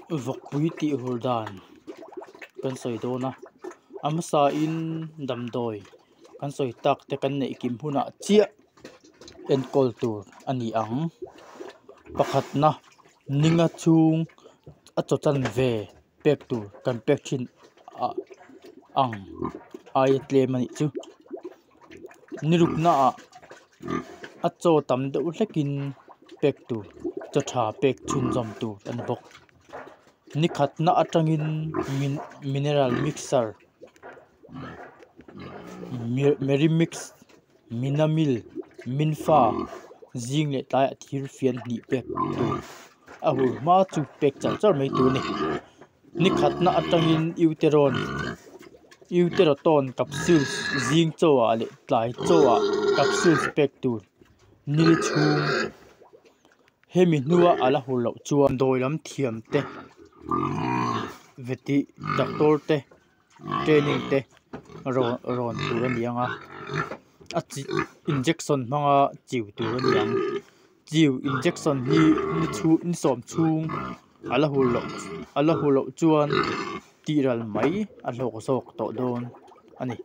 Vawkpui tih hur dan kan sawi dawn a, a hmasain damdawi kan sawi tak te kan neih kim hunah chiah enkawl tur a ni ang. Pakhatna ninga chhung a chaw chan ve pek tur kan pek thin ang aia tlem a nih chu. Ni ruknaah a chaw tam deuh hlekin pek tur chaw tha pek chhunzawm tur a ni bawk. Ni khatna atangin mineral mixer merimix minamil minfa zing leh tlaiah thir fian hnih pek tur a hur hma chu pek char char mai tur a ni. Ni khatna atangin uteron uteroton capsules zing chaw ah leh tlai chaw ah capsules pek tur nil chhung hemi hnua a la hur loh chuan dawi lam thiam te veti doctor te training te rawn rawn tur a ni ang a a chi injection hmanga chiu tur a ni ang. Chiu injection hi ni chhung ni sawm chhung a la hur loh a la hur loh chuan tih ral mai a hlawk zawk tawh dawn a ni.